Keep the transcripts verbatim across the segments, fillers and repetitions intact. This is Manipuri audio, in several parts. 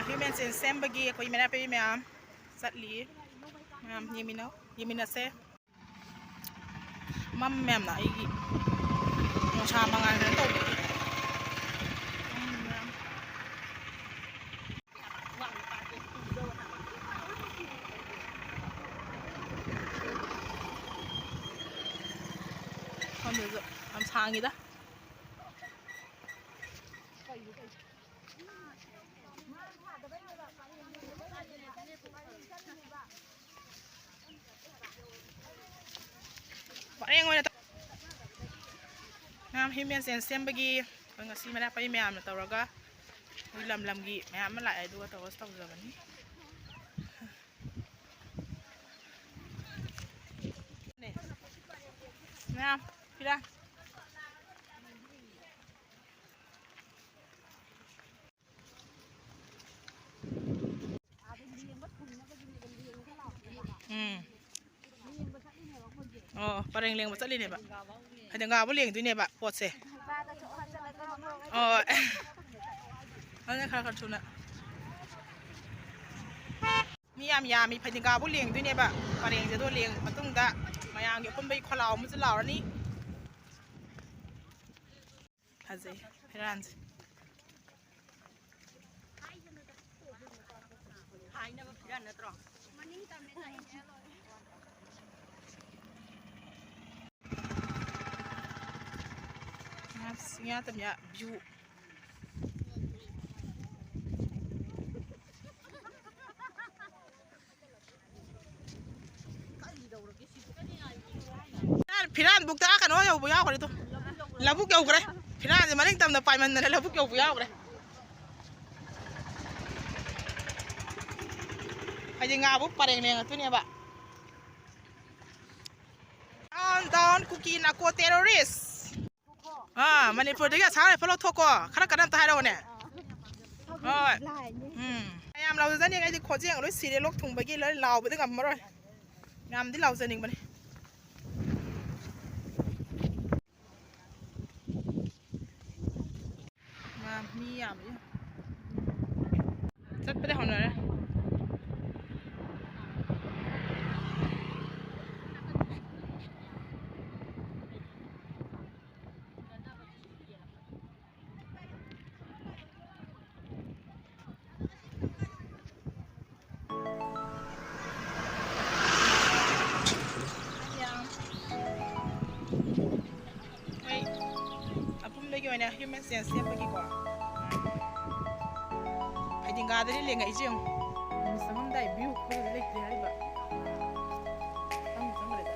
Human chain ꯁꯦꯝꯕꯒꯤ ꯑꯩꯈꯣꯏ ꯃꯩꯔꯥ ꯄꯥꯏꯕꯤ ꯃꯌꯥꯝ ꯆꯠꯂꯤ꯫ ꯃꯌꯥꯝ ꯌꯦꯡꯃꯤꯟꯅꯧ, ꯌꯦꯡꯃꯤꯟꯅꯁꯦ꯫ ꯃꯝ ꯃꯌꯥꯝꯅ ꯑꯩꯒꯤ ꯅꯨꯡꯁꯥ ꯃꯉꯥꯜ ꯀꯩꯅꯣ ꯇꯧꯕꯒꯤ꯫ ꯃꯝ ꯃꯌꯥꯝ꯫ ꯁꯣꯝꯗꯁꯨ ꯌꯥꯝ ꯁꯥꯡꯉꯤꯗ꯫ ꯄꯔꯦꯡ ꯑꯣꯏꯅ ꯇꯧ-, ꯃꯌꯥꯝ ꯍ꯭ꯌꯨꯃꯦꯟ ꯆꯦꯟ ꯁꯦꯝꯕꯒꯤ ꯑꯩꯈꯣꯏ ꯉꯁꯤ ꯃꯩꯔꯥ ꯄꯥꯏꯕꯤ ꯃꯌꯥꯝꯅ ꯇꯧꯔꯒ ꯑꯩꯈꯣꯏ ꯂꯝ ꯂꯝꯒꯤ ꯃꯌꯥꯝ ꯑꯃ ꯂꯥꯛꯑꯦ, ꯑꯗꯨꯒ ꯇꯧꯔꯒ ꯇꯧꯖꯕꯅꯤ꯫ ꯃꯌꯥꯝ ꯐꯤꯔꯥ꯫ ꯎꯝ꯫ ꯑꯣ, ꯄꯔꯦꯡ ꯂꯦꯡꯕ ꯆꯠꯂꯤꯅꯦꯕ꯫ ꯍꯥꯏꯗꯤ ꯉꯥꯕꯨ ꯂꯦꯡꯗꯣꯏꯅꯦꯕ ꯄꯣꯠꯁꯦ꯫ ꯑꯣ꯫ ꯑꯗꯨꯅ ꯈꯔ ꯈꯔ ꯊꯨꯅ꯫ ꯃꯤ ꯌꯥꯝ ꯌꯥꯝꯃꯤ, ꯐꯩꯗꯤꯡꯒꯥꯕꯨ ꯂꯦꯡꯗꯣꯏꯅꯦꯕ꯫ ꯄꯔꯦꯡꯁꯦ ꯑꯗꯣ ꯂꯦꯡ ꯃꯇꯨꯡꯗ ꯃꯌꯥꯝꯒꯤ ꯑꯄꯨꯟꯕꯒꯤ ꯈꯣꯜꯂꯥꯎ ꯑꯃꯁꯨ ꯂꯥꯎꯔꯅꯤ꯫ ꯐꯖꯩ ꯐꯤꯔꯥꯟꯁꯦ꯫ ꯑꯁ, ꯉꯥ ꯇꯝ ꯌꯥ ꯚ꯭ꯌꯨ꯫ ꯐꯤꯔꯥꯟ ꯕꯨꯛꯇ ꯀꯩꯅꯣ ꯌꯧꯕ ꯌꯥꯎꯈ꯭ꯔꯦ ꯑꯗꯣ꯫ ꯂꯧꯕꯨꯛ ꯌꯧꯈ꯭ꯔꯦ꯫ ꯐꯤꯔꯥꯟꯁꯦ ꯃꯅꯤꯡ ꯇꯝꯅ ꯄꯥꯏꯃꯟꯗꯅ ꯂꯧꯕꯨꯛ ꯌꯧꯕ ꯌꯥꯎꯈ꯭ꯔꯦ꯫ ꯍꯥꯏꯗꯤ ꯉꯥꯕꯨ ꯄꯔꯦꯡ ꯂꯦꯡꯉꯛꯇꯣꯏꯅꯦꯕ꯫ Down, down, Kuki narco terrorist. ꯑꯥ, ꯃꯅꯤꯄꯨꯔꯗꯒꯤ ꯑꯁꯥꯝ ꯔꯥꯏꯐꯜ ꯂꯧꯊꯣꯛꯀꯣ꯫ ꯈꯔ ꯀꯟꯅ ꯑꯝꯇ ꯍꯥꯏꯔꯛꯑꯣꯅꯦ꯫ ꯍꯣꯏ꯫ ꯎꯝ꯫ ꯃꯌꯥꯝ ꯂꯥꯎꯖꯅꯤꯡꯉꯦ, ꯑꯩꯗꯤ ꯈꯣꯟꯖꯦꯜ ꯂꯣꯏ ꯁꯤꯔꯦ, ꯂꯣꯛ ꯊꯨꯡꯕꯒꯤ ꯂꯣꯏ ꯂꯥꯎꯕꯗꯤ ꯉꯝꯃꯔꯣꯏ꯫ ꯌꯥꯝꯗꯤ ꯂꯥꯎꯖꯅꯤꯡꯕꯅꯤ꯫ ꯃꯥ ꯃꯤ ꯌꯥꯝꯃꯤ꯫ ꯆꯠꯄꯗ ꯍꯧꯅꯔꯦ꯫ ꯑꯩꯈꯣꯏ ꯑꯄꯨꯟꯕꯒꯤ ꯑꯣꯏꯅ human chain ꯁꯦꯝꯕꯒꯤꯀꯣ꯫ ꯐꯩꯗꯤꯡꯒꯥꯗꯗꯤ ꯂꯦꯡꯉꯛꯏꯁꯦ ꯌꯦꯡꯉꯨ꯫ ꯅꯨꯃꯤꯠ ꯆꯪꯉꯝꯗꯥꯏ view ꯈꯔ ꯂꯩꯇ꯭ꯔꯦ ꯍꯥꯏꯔꯤꯕ꯫ ꯆꯪꯕꯨ ꯆꯪꯈ꯭ꯔꯦꯗ꯫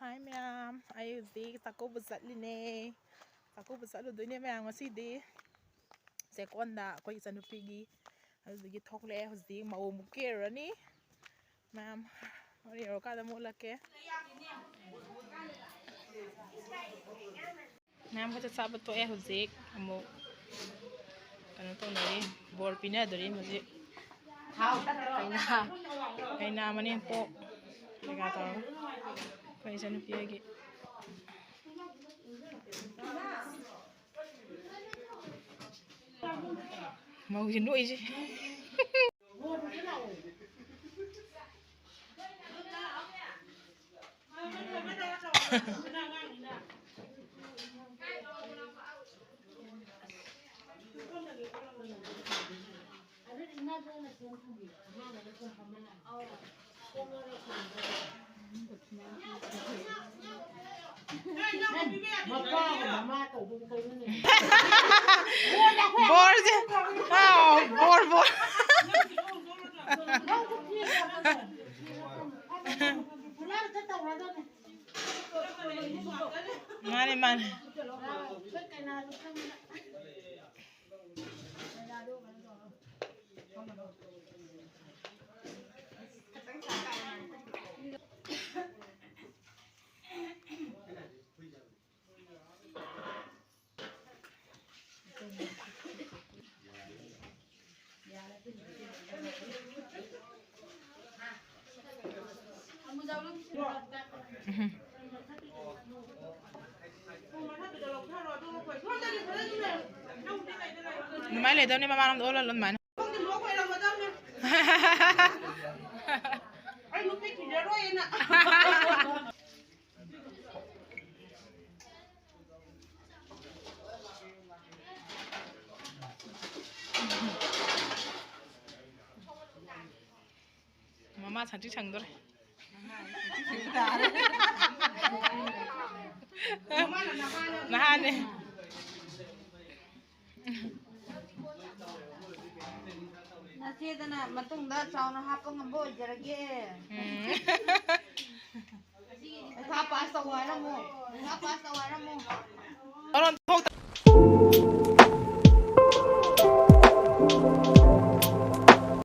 Hi ꯃꯌꯥꯝ, ꯑꯩ ꯍꯧꯖꯤꯛ ꯆꯥꯛꯀꯧꯕ ꯆꯠꯂꯤꯅꯦ꯫ ꯆꯥꯛꯀꯧꯕ ꯆꯠꯂꯨꯗꯣꯏꯅꯦ ꯃꯌꯥꯝ ꯉꯁꯤꯗꯤ꯫ ꯆꯦꯛꯀꯣꯟꯗ ꯑꯩꯈꯣꯏ ꯏꯆꯟꯅꯨꯄꯤꯒꯤ꯫ ꯑꯗꯨꯗꯨꯒꯤ ꯊꯣꯛꯂꯛꯑꯦ ꯍꯧꯖꯤꯛ, ꯃꯧ ꯑꯃꯨꯛ ꯀꯦꯔꯨꯔꯅꯤ꯫ ꯃꯌꯥꯝ ꯍꯣꯔꯦꯟ ꯌꯧꯔꯀꯥꯟꯗ ꯑꯃꯨꯛ ꯎꯠꯂꯛꯀꯦ꯫ ꯃꯌꯥꯝ ꯆꯥꯛ ꯆꯥꯕ ꯇꯣꯛꯑꯦ ꯍꯧꯖꯤꯛ ꯑꯃꯨꯛ ꯀꯩꯅꯣ ꯇꯧꯅꯔꯤ, ꯕꯣꯔ ꯄꯤꯅꯗꯣꯔꯤ ꯍꯧꯖꯤꯛ꯫ ꯀꯩꯅꯥ, ꯀꯩꯅꯥ ꯃꯅꯦꯝꯄꯣꯛ ꯀꯩꯀꯥ ꯇꯧꯔꯒ ꯑꯩꯈꯣꯏ ꯏꯆꯟꯅꯨꯄꯤ ꯍꯣꯏꯒꯤ꯫ ꯃꯧꯁꯦ ꯅꯣꯛꯏꯁꯦ꯫ ꯕꯣꯔꯁꯦ, ꯑꯥꯎ, ꯕꯣꯔ, ꯕꯣꯔ꯫ ꯃꯥꯅꯦ, ꯃꯥꯅꯦ꯫ ꯎꯝ꯫ ꯑꯗꯨꯃꯥꯏꯅ ꯂꯩꯗꯧꯅꯦ, ꯃꯃꯥꯡꯂꯣꯝꯗ ꯑꯣꯜꯍꯜꯂꯣ ꯑꯗꯨꯃꯥꯏꯅ꯫ ꯑꯩ ꯅꯨꯄꯤ ꯊꯤꯔꯔꯣꯏꯅ꯫ ꯃꯃꯥ ꯁꯪꯇ꯭ꯔꯤꯛ ꯁꯪꯗꯣꯔꯦ꯫ ꯅꯍꯥꯅꯦ꯫ ꯅꯆꯦꯗꯅ ꯃꯇꯨꯡꯗ ꯆꯥꯎꯅ ꯍꯥꯞꯄ ꯉꯝꯕ ꯑꯣꯏꯖꯔꯒꯦ꯫ ꯎꯝ꯫ ꯄꯩꯈꯥ ꯄꯥꯁ ꯇꯧ ꯍꯥꯏꯔꯝꯃꯣ꯫ ꯄꯩꯈꯥ ꯄꯥꯁ ꯇꯧ ꯍꯥꯏꯔꯝꯃꯣ꯫ ꯃꯔꯣꯟ ꯊꯣꯛꯇ-